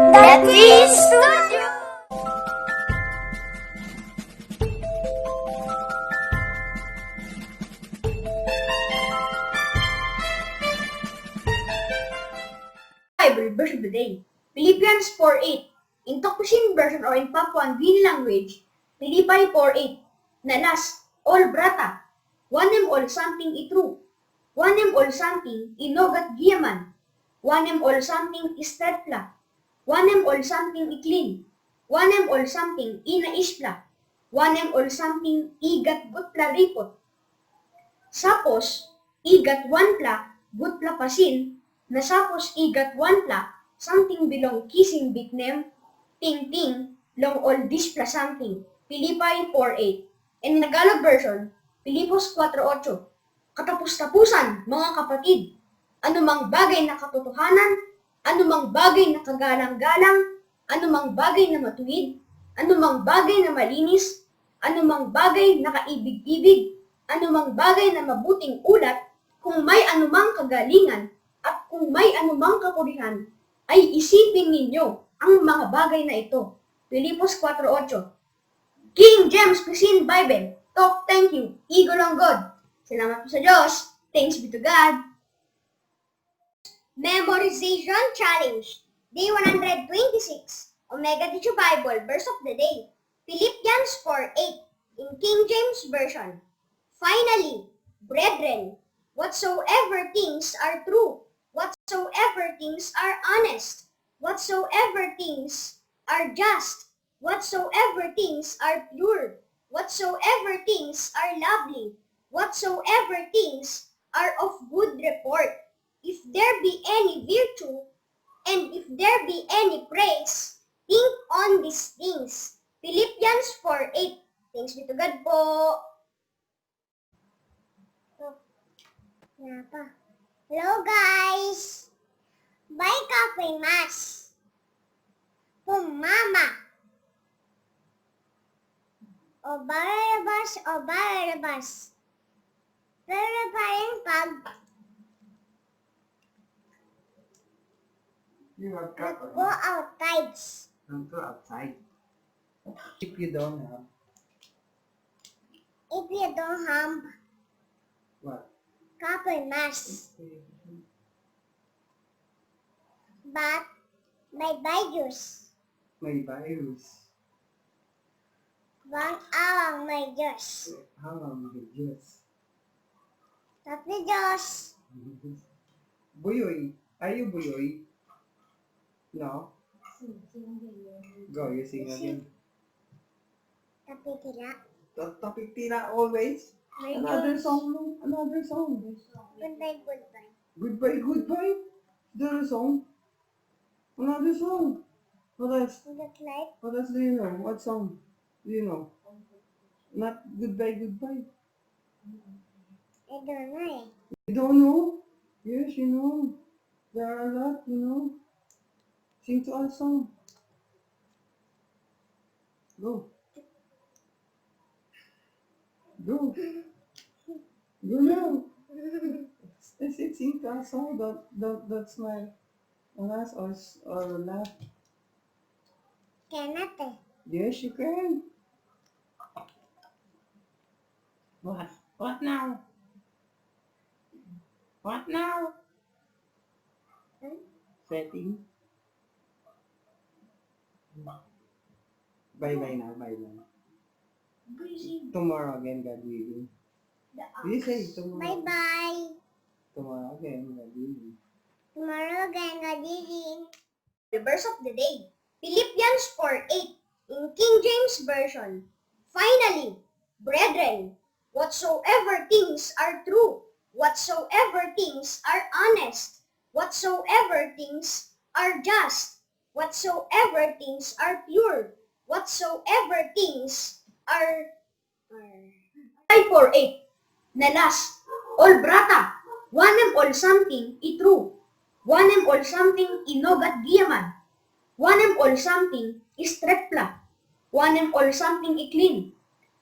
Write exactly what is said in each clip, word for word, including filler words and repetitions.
The Teen Studio. Bible verse of the day. Philippians four eight. In Tok Pisin version or in Papua New Guinea language, Pilipai four eight. Na las, ol brata, wanem ol samting i tru, wanem ol samting i no gat giaman, wanem ol samting i stretpela, wanem ol samting i klin, wanem ol samting i naispela, wanem ol samting i gat gutpela ripot. Sapos i gat wanpela gutpela pasin, na sapos i gat wanpela samting bilong kisim biknem, tingting long ol dispela samting. Pilipai four eight. En Tagalog version, Pilipos kuatro ocho. Katapus-tapusan, mga kapatid, anumang bagay na katotohanan, anumang bagay na kagalang-galang, anumang bagay na matuwid, anumang bagay na malinis, anumang bagay na kaibig-ibig, anumang bagay na mabuting ulat, kung may anumang kagalingan, at kung may anumang kapurihan, ay isipin ninyo ang mga bagay na ito. Pilipos kuatro ocho. King James Pisin Bible, Tok Thank You, i go long God. Salamat po sa Diyos. Thanks be to God. Memorization Challenge, Day one hundred twenty-six, Omega Teacher Bible, Verse of the Day, Philippians four eight, in King James Version. Finally, brethren, whatsoever things are true, whatsoever things are honest, whatsoever things are just, whatsoever things are pure, whatsoever things are lovely, whatsoever things are of good report, if there be any virtue, and if there be any praise, think on these things. Philippians four eight. Thanks be to God po. Hello guys! Bai kape mas. Po mama. O barabas, o barabas. Pero paring pag You have got go outside. Don't go outside. If you don't have. If you don't have. What? Kape mas. But may virus. May virus. Bang awang may Diyos. Awang may Diyos. Tapi Diyos. Buyoy. Are you buyoy? No? Go, you sing again. Tapi tira. Tapi tira always. Another song, another song. Goodbye, goodbye. Goodbye, goodbye. Another song. Another song. What else? What else do you know? What song do you know? Not goodbye, goodbye. I don't know. You don't know? Yes, you know. There are a lot, you know. Sing to us song. Go. Go. Go now. I said sing to us song. Don't, don't, don't smile on us or, or laugh. Can I? Yes, you can. What? What now? What now? Setting. Bye bye now, bye bye. Tomorrow again, God willing. You say tomorrow. Bye bye. Tomorrow again, God willing. Tomorrow again, God willing. The verse of the day, Philippians four eight, in King James Version. Finally, brethren, whatsoever things are true, whatsoever things are honest, whatsoever things are just, whatsoever things are pure, whatsoever things are Five four eight. Na las, ol brata, wanem ol samting i tru, wanem ol samting i no gat giaman, wanem ol samting i stretpela, wanem ol samting i klin,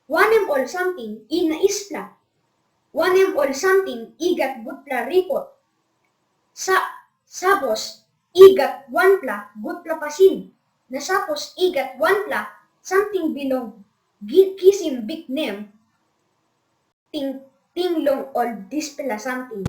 wanem ol samting i naispela, wanem ol samting i gat gutpela ripot, sa, sapos i gat wanpela gutpela Pasin, na sapos i gat wanpela samting bilong kisim biknem, ting, ting long ol dispela samting.